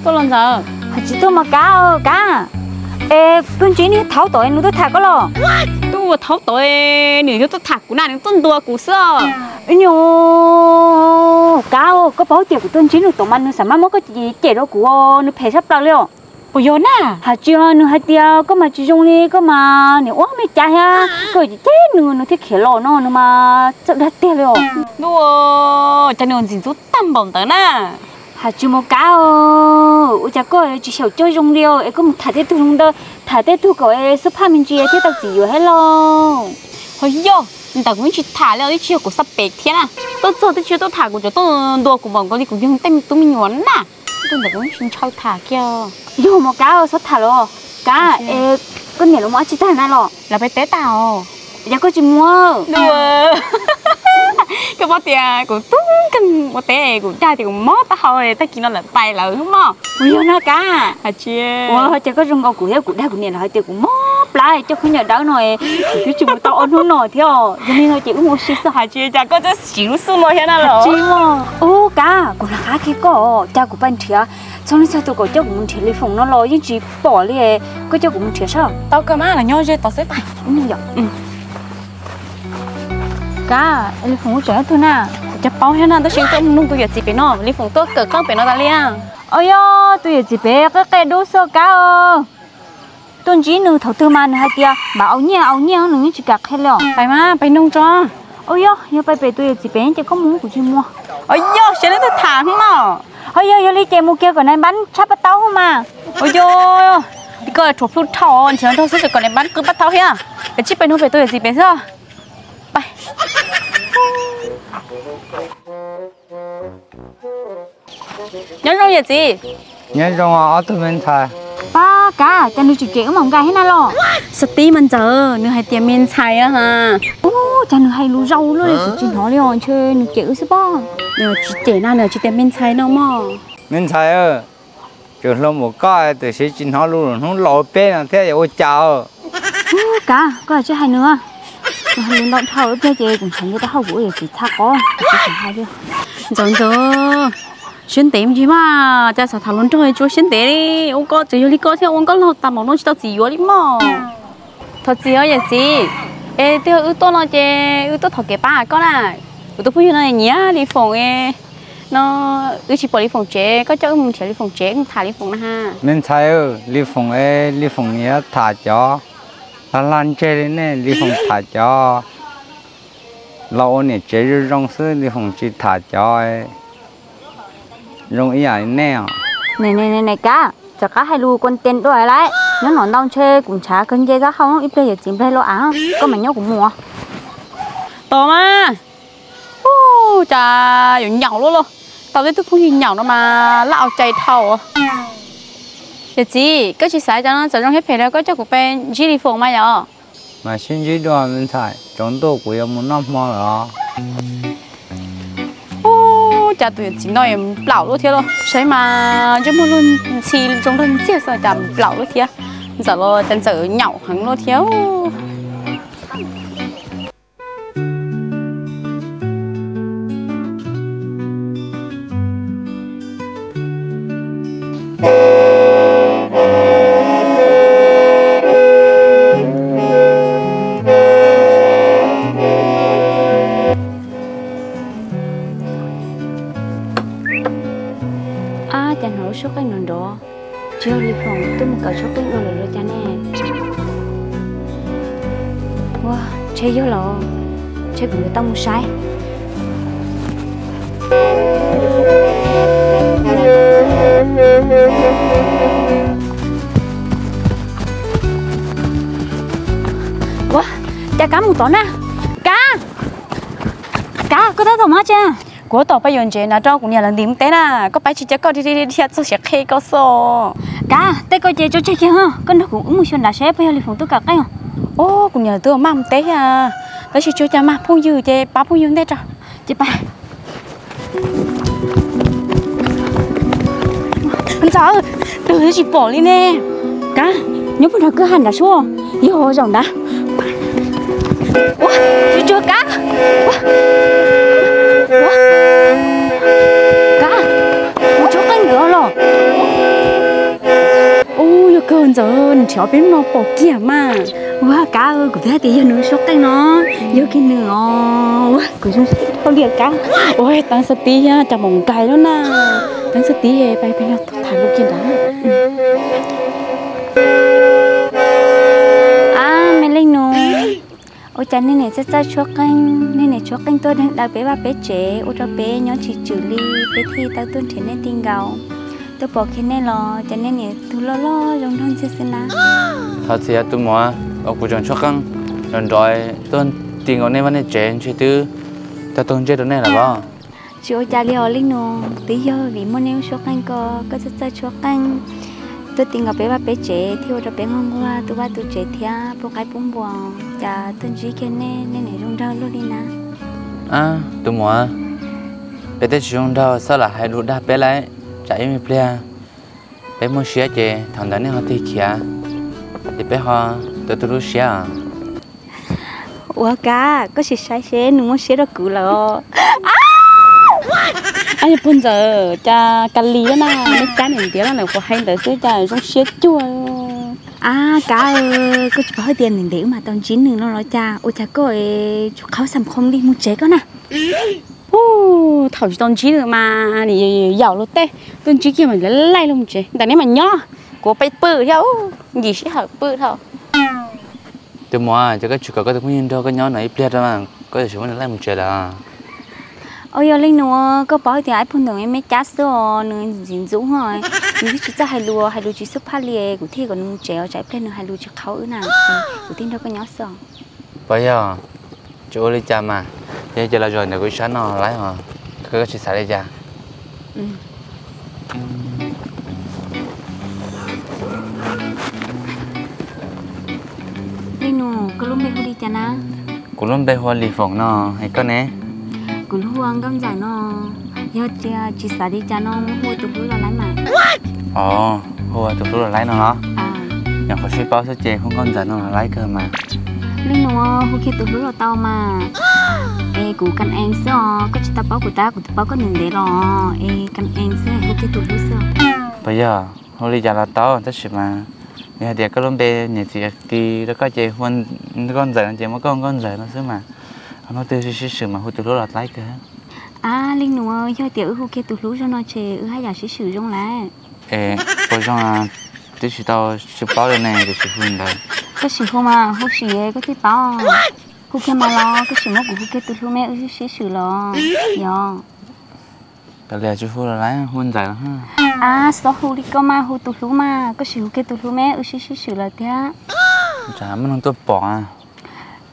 Tuaj los Ntxawm. Hais tsis tuaj mas Kav, Kav. Es tuaj ntsib nws thaub tod nws tuaj tham koj los? Tuaj ua thaub tod, nws yuav tuaj tham kuv na, nws tuaj ntuas kuv xwb. Nyuj, Kav, koj paub tias kuv tuaj ntsib nws tod mas nws xav maj muab koj cem rau kuv, nws phem sab plaws li os. Puas yog na? Hais tsis, nws hais tias koj mas tsis zoo li, koj mas niam ua me cas thiab, koj cem cem nws, nws thiaj khiav los no, nws mas txawj dag tiag li os. Ntuj, cas nws ntxim ntxub tag npaum ntawd na. Hais tsis mus Kav, ua cas koj tsis xyaum coj zoo li es koj mus tham tej tug zoo ntawd, tham tej tug kom xub phaj me ntsis thiaj tau txiv yuav thiab lauj. Ho yog ntawm kuv yeej tsis tham li, yeej tsis yog kuv xab pem thiab na. Tuaj txog twb tsis tuaj tham, kuv tsuas tuaj ntuas kuv npaum nkaus li kuv yog tej tub me nyuam na. Tuaj ntawm kuv yeej tsis ntshaw tham kiag. Yog mas Kav, txhob tham los Kav. Es koj niam lawv mus dab tsi tag na los? Lawv pais teb tag os. Yog koj tsis mus? Koj paub tias kuv tub nkeeg ua teb, kuv dag tias kuv mob taub hau, tag kis no lawv pais lawm mog. Ua yog no Kav. Hais tsis, ua cas koj zoo nkaus kuv thiab, kuv dag kuv niam lawv hais tias kuv mob plab coj khaub ncaws dawb no, kuv twb tsis mus tau ob hnub no thiab. Yog li no ces wb mus ua si xwb. Hais tsis cas koj twb siv lub xub no thiab na los? Tsis, ua Kav, kuv rov qab qhia koj, cas kuv pais nrhiav txog leej txog tus kom coj kuv mus nrhiav Lis Foom no los yeej tsis pom li, koj coj kuv mus nrhiav saib. Tau kawg mas, los nyob ze tod xwb pais. Kav, Lis Foom tseem ob tug na? Kuv cov paub thiab na, tab sis tuaj nug tus yawm txiv pem no, Lis Foom tuaj kawm qeej pem no tas li. Au yog, tus yawm txiv pem qe qe dub xwb Kav. Tuaj ntsib nws thaum twg mas nws hais tias npam au nyiaj au nyiaj, nws yeej tsis kam qhia li os. Pais mas, pais nug tso. Au yog, yog pais pem tus yawm txiv pem ces koj mus, kuv tsis mus. Au yog, siab neb tuaj tham hwb no. Au yog, yog li ces mus kiag kom nais npab tshaj paj taub hwb mas. Au yog, koj rhuav plhu dhau, nrhiav nrog xwb kom nais npab qw paj taub thiab. Kav tsij pais nug pem tus yawm txiv pem xwb. Pais. Nyob zoo yawm txiv. Nyob zoo ob tug me ntxhais. Pab Kav, cas nws tseem cem wb maum nkas thiab na los? Xav tib mas Ntxawm, nws hais tias me ntxhais ha. Ub, cas nws hais lus zoo luaj li, kuv tsis hnov li os, ntshe nws cem wb xwb pob. Nws tsis cem na, nws tsis tias me ntxhais no mog. Me ntxhais, tseem hluas npaum koj tiam sis tsis hnov lus hnub laus peb no thiab yuav ua cas? Ub, Kav, koj tsis hais nws, nws hais lus ntau dhau ib pliag ces kuv ntshai nce taub hau kuv ua yawm txiv txha qov, kuv tsis xav hais li. Ntxawm Ntxawm, siab ntev me ntsis mas, cas xav tham hluas nraug tsuas siab ntev li, ua koj tseem yog li koj thiab ua nkauj laug tas npaum no tsis tau txiv yuav li mog. Thov txim os yawm txiv, es twb yog wb tuaj no ces wb tuaj thov kev pab koj na. Kuv tus phooj ywg no nyiam Lis Foom no, wb tsis pom Lis Foom tsev, koj coj wb mus nrhiav Lis Foom tsev, wb tham Lis Foom na ha. Me ntxhais, Lis Foom es Lis Foom nyiam tham cov lag lag ntseg li nej, Lis Foom tham cov los ua niam tsev zoo zoo xwb, Lis Foom tsis tham cov zoo ib yam li nej os. Ne ne ne Kav, txawm qab hais lus kuv tes dua lawm, nyob no ntau ntshe kuv ntshav kawg nce taub hau, ib pliag yawm txiv nplej los av koj mam nyob kuv mus. Tos mas. Ub, cas yuav nyaum luaj lauj. Tau tej tug phooj ywg nyaum no mas laj au cai dhau. Yawm txiv, koj tsis xav cas no txawm zoo thiab phem los koj coj kuv pais ntsib Lis Foom mas yom. Mam sib ntsib dua me ntxhais, tsaus ntuj kuv yuav mus noj hmo lawm os. Ub, cas tus yawm txiv no yuav nplaum luaj thiab lauj. Saib mas ntsej muag luag ntxhi zoo nraug ntxiag xwb cas nplaum luaj thiab. Ntxawm los cas Ntxawm nyaum heev luaj thiab. Ab, cas hnov lub suab qeej nrov nrov, tsis yog Lis Foom tuaj mus kawm suab qeej ua lawm los cas ne? Ua, ntshe yog los, ntshe kuv yuav tau mus saib. Ua, cas Kab mus tod na? Kab! Kab, koj tab tom mus tsev? Kuv tab tom pab yuav ntsev nrog kuv niam lawv ntim mus teb na, koj pab tsis cia koj dhia dhia dhia txog siav qhi koj xwb. Kab, tej ko ces tso tseg kiag, koj nrog kuv wb mus xyuas nrad seb puas yog Lis Foom tuaj kawm qeej os. Ub, kuv niam lawv twb maj mus teb thiab, tab sis tsuas cas mag phooj ywg ces pab phooj ywg ntej tso. Ces pab. Ntxawm, twb tsis pom li ne. Kab, nyob puag nram kwj ha nrad sub, yog zaum nrad. Ua, tsuag Kab. Ua, Kab, mus tsuag qeej nkawd los. Tawv, nrhiav peb hnub no pom kiag mas. Ua kav, kuv twb hais tias yog nws suab qeej no, yog kiag nws os. Ua kuv zoo hauj lwm kav. Ua teeb xab tib thiab cas mus nkais lub na. Teeb xab tib, peb peb los tham lus kiag ntawd. Ab, me leej nus, ua cas nej niam txawj txawj tshuab qeej, nej niam tshuab qeej tuaj daws peb vaj peb tsev ua rau peb nyob tsis tswm li, peb thiaj tau tuaj nrhiav nej ti nkaus. Tuaj pom kiag nej los cas nej niam tus loj loj zoo nraug ntxiag xwb na. Thov txim tus muam, kuv tseem tshuab qeej nrov nrov tuaj ti nkaus nej vaj nej tsev ntshe twb tau taug ntsej rau nej lawm los. Tsis ua cas li os leej nus, twb yog vim muaj nej lub suab qeej ko, koj txawj txawj tshuab qeej tuaj ti nkaus peb vaj peb tsev thiaj ua rau peb nquag nquag tu vaj tu tsev thiab pub qaib pub npua, cas tuaj ntsib kiag nej, nej niam zoo nraug luaj li na. Tus muam, peb twb tsis zoo nraug xwb lam hais lus dag peb lauj, tsam ib me pliag peb muaj siab ces thaum ntawd nej ho tig khiav, ces peb ho tu tu lub siab. Ua kav, koj sim saib seb nws muaj siab rau kuv lawm. Ab, yog puag ntxawm cas ka li na, neb cab niam ntiav los ntawm kuv hais ntawd xwb cas zoo siab cuag. Ab kav, koj tsis paub hais tias ntev ntev wb mam tau ntsib nws no los cas, ua cas koj tsuas qhaub xam khoo li mus tsev koj na. Thaum tsis tau ntsib nws mas nim yaum luag tej, tuaj ntsib kiag mas laij laij luag mus tsev, ntawm neb mas nyob, kuv peb pw thiab, yim sij hawm pw dhau. Tus muam, ces koj tsis kom koj tus phooj ywg nrog koj nyob no ib pliag rau, koj yuav tsum muab nws laij mus tsev lawm. Ua yog leej nus, koj paub hais tias ib puag ntawm me me cab xwb os, nws ntxim ntxub, nws twb tsis txawj hais lus, hais lus tsis xub phaj li, kuv thiaj kom nws mus tsev os, tsam ib pliag nws hais lus tsis qhaub wb na, kuv thiaj nrog koj nyob xwb os. Puas yog? Tsis ua li cas mas, yog ces los zaum ntawm kuv ib sab no laib os, koj tsis xav li cas. Leej nus, koj lub npe hu li cas na? Kuv lub npe hu ua Lis Foom no, es koj ne? Kuv lub hu ua Nkauj Ntxawm no. Yog tias tsis xav li cas no muab hu ua tus hlub los laib mas. Os, hu ua tus hlub los laib no los? Nyuam qhuav sib paub xwb ces hu Nkauj Ntxawm no los laib kawg mas. Leej nus, hu kiag tus hlub los tau mas. Es kuv kam ees xwb os, koj tsis tau paub kuv tab kuv twb paub koj ntev ntev los, es kam ees xwb, hu kiag tus hlub xwb. Puas yog? Hu li cas los tau tab sis mas yog hais tias koj lub npe niam txiv kis rau koj ces hu Nkauj Ntxawm no ces muab koj hu Nkauj Ntxawm no xwb mas. Hnub twg sib sib swm mas hu tus hlub los laib kawg. Ab leej nus, yog tias wb hu kiag tus hlub zog no ces wb haj yam sib swm zoo lawm. Es puas zoo, twb tsis tau sib paub li ne, tiam sis hu ntawd. Koj sim hu mas, hu sim koj thiaj paub. Hu kiag mas los, koj sim muab kuv hu kiag tus hlub me wb sib swm los. Yog. Kav liam, tsis hu los laib, hu Ntxawm los. Ab, txhob hu li koj mas, hu tus hlub mas, koj sim hu kiag tus hlub me wb sib sib swm lawm thiab. Tsam muaj neeg tuaj pom.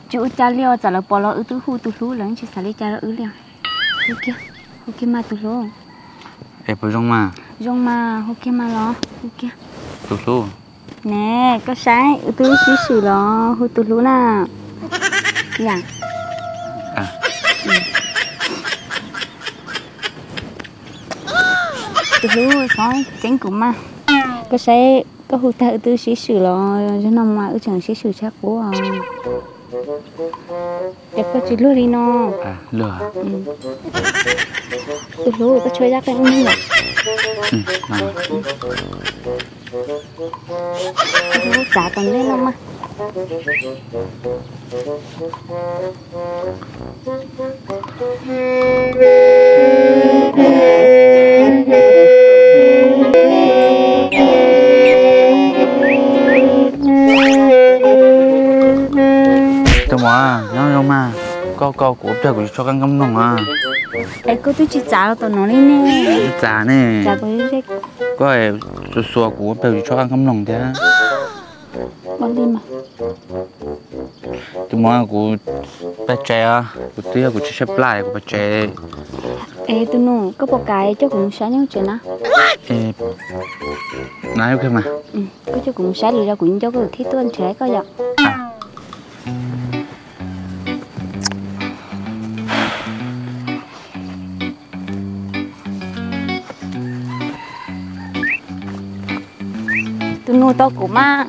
Tsis ua cas li os, txawm lawv pom los wb twb hu tus hlub, lawv tsis xav li cas rau wb li os. Hu kiag, hu kiag mas tus hlub. Es puas zoo mas? Zoo mas, hu kiag mas los, hu kiag. Tus hlub. Ne, koj saib, wb twb sib swm los, hu tus hlub na. Yam. Tus hlub, txhob ceeb kuv mas. Koj saib, koj hu tag wb twb sib swm los, zaum no mas wb tseem sib swm tshaj qub os. Ces koj tsis luag li no. Tus hlub, koj tshuab zaj qeej ub yom. Hlub tsav tom ntej no mas. Tus muam, nyob zoo mas, koj koj kuv ua pliag kuv tsis tshua qab nkauj mloog a. Es koj twb tsis txav los tom no li ne. Txav ne. Koj xuas xuas kuv ua pliag kuv tsis tshua qab nkauj mloog thiab. Tus muam, kuv pais tsev os, kuv twb yog kuv tsis saib plaj kuv pais tsev. Es tus nus, koj puas kam coj kuv mus saib nyob tsev na? Na, ok mas. Koj coj kuv mus saib lwm zaus kuv nco koj thiaj tuaj nrhiav koj yom. Tus nus tau kuv mas.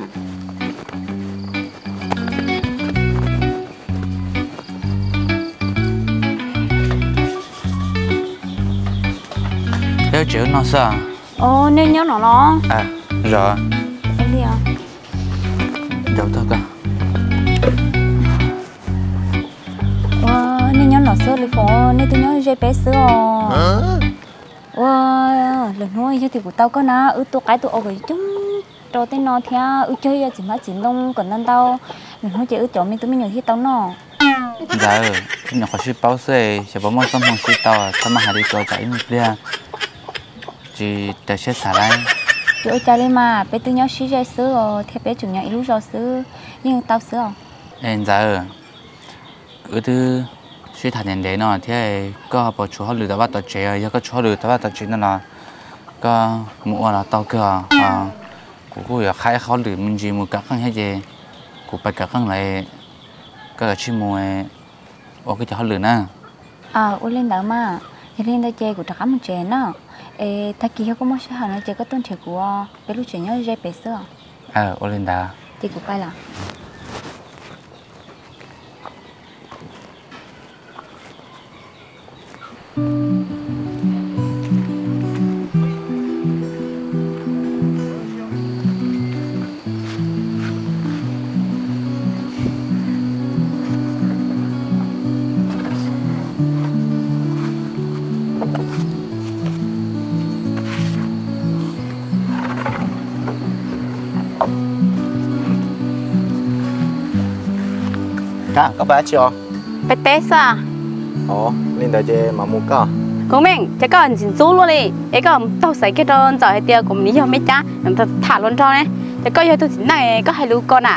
Peb tsev no xwb. Os, nej nyob no los? Zos. Li os. Ua, nej nyob no xwb Lis Foom, nej twb nyob ze peb xwb os. Ua, lwm hnub yog tias kuv tau koj na, wb tu qaib tu aus kom coob rau tej no thiab wb cog ib co txiv hmab txiv ntoo kom ntau ntau, lwm hnub ces wb cov me tub me nyuam thiaj tau noj. Ntxawm, wb nyuam qhuav sib paub xwb, xyov puas muaj txoj hmoo sib tau, txhob mas hais li ko tsam ib me pliag tsis raws siab xav lauj. Tsis ua cas li mas, peb twb nyob sib ze xwb os, thiab peb tseem nyob ib lub zos xwb, yeej tau xwb os. Es Ntxawm, wb twb sib tham ntev ntev no thiab, koj puas tshuav hauj lwm tom vaj tom tsev? Yog koj tshuav hauj lwm tom vaj tom tsev no los koj mus ua los tau kawg os. Kuv kuj yuav qhab ib qho hauj lwm me ntsis mus kawm qeej thiab ces kuv pais kawm qeej lawm, koj kav tsij mus ua koj cov hauj lwm na. Ua li ntawd mas, yog li ntawd ces kuv rov qab mus tsev na. Es tag kis yog koj muaj sij hawm no ces koj tuaj nrhiav kuv, peb lub tsev nyob ze pem xwb. Ua li ntawd ces kuv pais lawm. Koj pais dab tsi os? Pais teb xwb. Li ntawd ces mam mus koj. Koob Meej, ces koj ntxim ntxub luaj li es koj taug xaiv kiag rau Ntxawm hais tias kuv mus yog Mej Cab tham hluas nraug ne. Ces koj yog tug txiv neej koj hais lus ko na.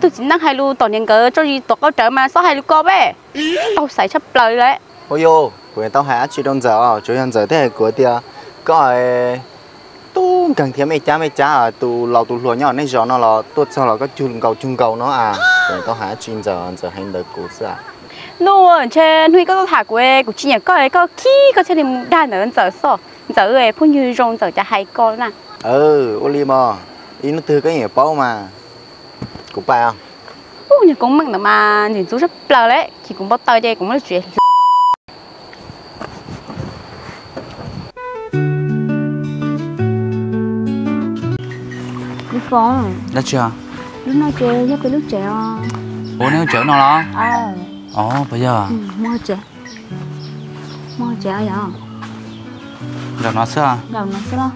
Tug txiv neej hais lus tom niam nkawd tso zis tom qab rawv mas txhob hais lus ko peb. Taug xaiv tshaj plaws li. Ua yus, kuv tau hais dab tsi rau Ntxawm os, tsuas yog Ntxawm thiaj hais kuv tias koj tub nkeeg thiab Mej Cab, Mej Cab tus laus tus hluas nyob nej zos no los tuaj txog los koj cug nkaus cug nkaus no a. Kuv tau hais dab tsi Ntxawm, Ntxawm hais ntawd kuv xwb. Nuj, ntshe hnub ib koj tuaj tham kuv, kuv tsis nyiam koj, koj khib koj thiaj li mus dag ntawd Ntxawm xwb. Ntxawm phooj ywg zoo Ntxawm cas hais ko na. Ua li mas, ib hnub twg koj yeej paub mas. Kuv pais os. Ub, niag Koob Meej ntawd mas ntxim ntxub tshaj plaws li, chim kuv npau taws ces kuv muab tsuav. Lis Foom. Dab tsi? Lub no ces yog peb lub tsev os. Ua, nej lub tsev no los? Os, puas yog? Mus tsev, mus tsev yog. Zaum no xwb. Zaum no xwb los?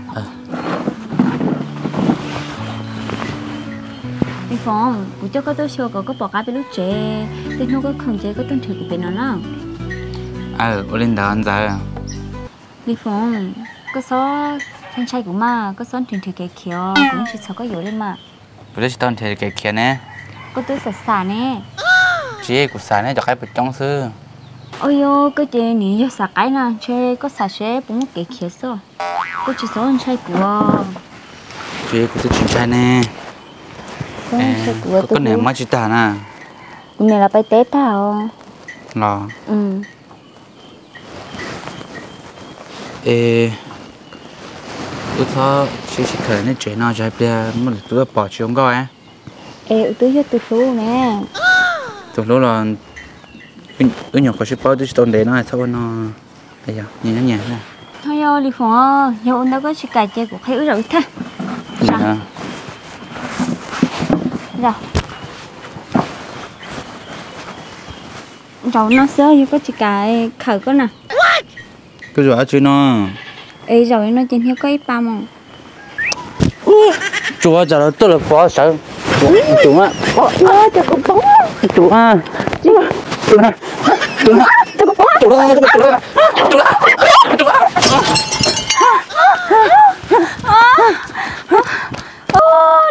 Lis Foom, kuv coj koj tuaj xyuas kom koj pom qab peb lub tsev, tej hnub koj khoom ces koj tuaj nrhiav kuv pem no na. Aw, ua li ntawd Ntxawm. Lis Foom, koj txhob ntshai kuv mas, koj txhob nrhiav nrhiav kev khiav, kuv yeej tsis txhawj koj yuav li mas. Kuv twb tsis tau nrhiav kev khiav ne. Koj twb xav xav ne. Tsis, kuv xav ne, cov qaib puas coob xwb. Ua yog koj ces nws yog xav qaib na, ntshe koj xav seb puas muaj kev khiav xwb. Koj tsis txhob ntshai kuv. Tsis, kuv twb tsis ntshai ne. Koj niam muab tsis tag na. Kuv niam los pais teb tag os. Los. Es wb txhob sib sib khaws nej tsev no, tsam ib pliag muaj lwm tus tuaj pom tsis zoo nkauj. Es wb twb yog tus hlub ne. Tus hlub los wb nyuam qhuav sib paub twb tsis tau ntev no txhob ua no. Nyias nyob nyias. Ho yog Lis Foom, yog ua ntawd koj tsis kam ces kuv qhia wb zaum ib thaj. Zaum no xwb, yog koj tsis kam khawm koj na. Koj zaum dab tsi no? Es zaum li no ces hnia koj ib pas mus. Tsuas tsam lawv tuaj lawv pov sawv. Tus, tus, tus,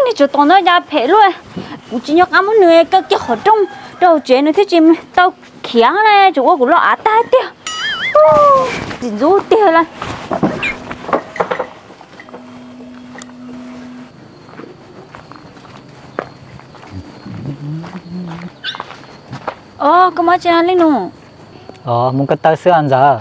nej tsuas tos ntawd cas phem luaj. Kuv tsis nco qab muab nws kaw kiag qhov rooj rau hauv tsev nws thiaj tsis tau khiav na, tsuas ua kuv loj av tag tiag. Tsis ntxub tiag li. Os, koj mob tsi leej nus? Mus ko taw xwb os Ntxawm.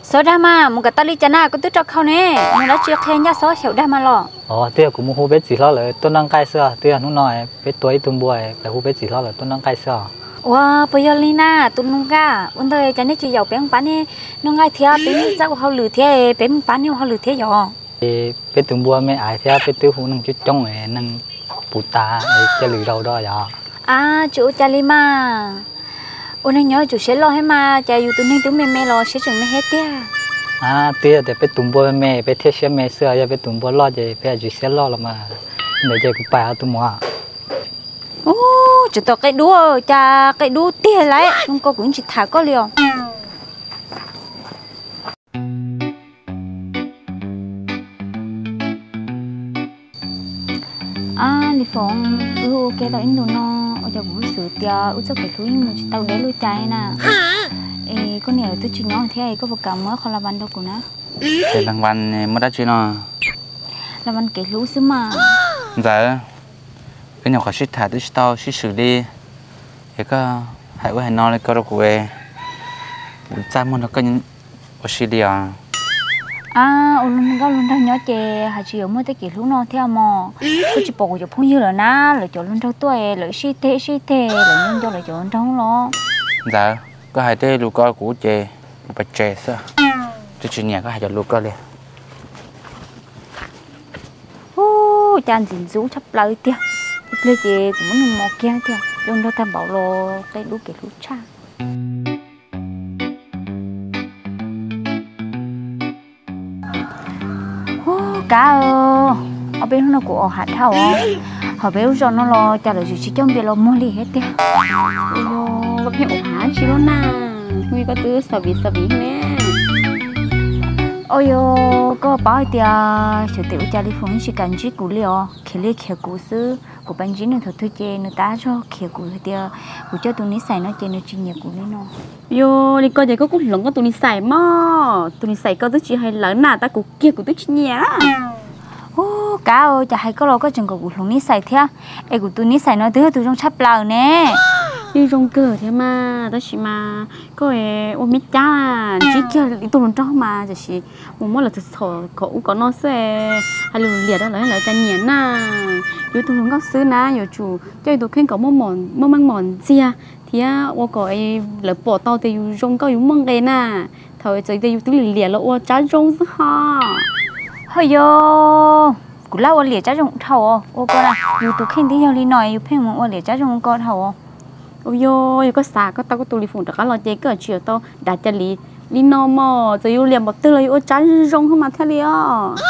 Xyov dag mas mus ko taw li cas na, koj twb rau khau ne, mus dab tsi qhia ncaj xyov xyaum dag mas los. Os, twb yog kuv mus hu peb txiv hlob lawv tuaj noj nqaij xwb os, twb yog hnub no peb tua ib tug npua pais hu peb txiv hlob lawv tuaj noj nqaij xwb os. Ua, puas yog li na, tus nus nqaj, ua ntawd cas nej tsis yaum peb mus pab nej noj nqaij thiab, peb yeej txawj ua hauj lwm thiab, peb mus pab nej ua hauj lwm thiab yom. Peb tus npua me aiv thiab peb twb hu neeg coob coob, neeg puv tas, cia lwm zaus da yom. A, tsis ua cas li mas. Ua neeg nyob tsum siab loj thiab mas, cas yus tus neeg twb me me los siab tseem me thiab tiag. A, twb yog tias peb tus npua me me peb thiaj siab me xwb, yog peb tus npua loj ces peb tsis siab loj los mas. Ntawd ces kuv pais tus muam. Ub, tsov tom qe dub, cas qe dub tiag lawm, zoo ko kuv yeej tsis tham koj li os. Ab, Lis Foom, wb ua ke tau ib ntus no, ua cas kuv xav tias wb txoj kev hlub yeej mus tsis tau deb li cas na. Es koj niam lawv twb tsis nyob thiab, koj puas kam muab qhov las vas rau kuv na? Las vas muab dab tsi no? Las vas kev hlub xwb mas. Ntxawm, wb nyuam qhuav sib tham twb tsis tau sib swm li, es koj hais ub hais no li ko rau kuv, kuv txaj muag nrog koj ua si li os. Ab, ua nkauj ua nraug nyob ces hais tsis yuav muaj tej kev hlub no thiab mog. Koj tsis pom kuv cov phooj ywg lawm na, lawv cov hluas nraug tuaj lawv sib teg sib teg, lawv nco nco lawv cov hluas nraug los. Ntxawm, koj hais tej lus ko kuv ces kuv pais tsev xwb, twb tsis nyiam koj hais cov lus ko li. Ub, cas ntxim ntxub tshaj plaws tiag. Ib pliag ces kuv muab nws mos kiag tiag, zoo nraug tag npaum los qe dub kev hlub tshaj. Ub, Kab, ob peb hnub no kuv os ham dhau os, hos peb lub zos no los cas lawv tsis coj npias los muag li thiab tiag. Koj pheej os ham tsi lub na, hnub koj twb xav viv xav viv ne. Ua yog koj paub hais tias xyov tes ua cas Lis Foom yeej tsis kam ntsib kuv li os, khiav li khiav kuv xwb. Kuv pais ntsib nws thaum twg ces nws tab zog khiav kuv hais tias kuv coj tus nij xais no ces nws tsis nyiam kuv li no. Yog li ko ces koj kuj hloov koj tus nij xais mog, tus nij xais koj twb tsis hais lawv na, tab kuv kiag kuv twb tsis nyiam. Ub, Kab, cas hais koj los koj tseem kom kuv hloov nij xais thiab, es kuv tus nij xais no twb yog tus zoo tshaj plaws ne. Yeej zoo kawg thiab mas, tab sis mas koj ua me cab ntsib kiag ib tug hluas nraug mas tiam sis mus muab lawv txhom kom ub kom no xwb, hais lus liam rau lawv, lawv cas nyiam na. Yus tus hluas nkauj xwb na yuav tsum coj yus tus kheej kom muaj meej mom ntxiag thiab ua kom lawv pom tau tias yus zoo nkauj yus muaj nqe na. Thaum txawm tias yus twb liam liam los ua tsab zoo xwb ho. Ho yog, kuv laj ua liam tsab zoo dhau os, ua ko na, yus tus kheej twb yog li no yus pheej mus ua liam tsab zoo ko dhau os. Ua yog, yog koj xav koj tau koj tus Lis Foom rov qab los ces koj tsis yuav tau dav cas li, li no mog, txawm yus liam npaum twg los yus ua tsab zoo zoo mas thiaj li os.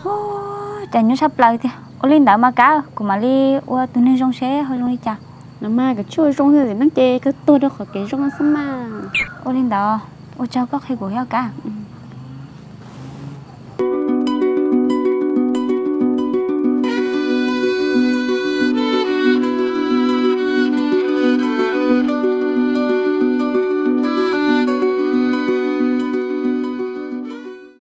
Ub, cas nyuaj tshaj plaws tiag. Ua li ntawd mas Kab, kuv mam li ua tus neeg zoo seb ho zoo li cas. No mas koj tsis ua zoo xwb, neeg ces kawg tuag rau qhov kev zoo xwb mas. Ua li ntawd, ua tsaug koj qhia kuv thiab Kab.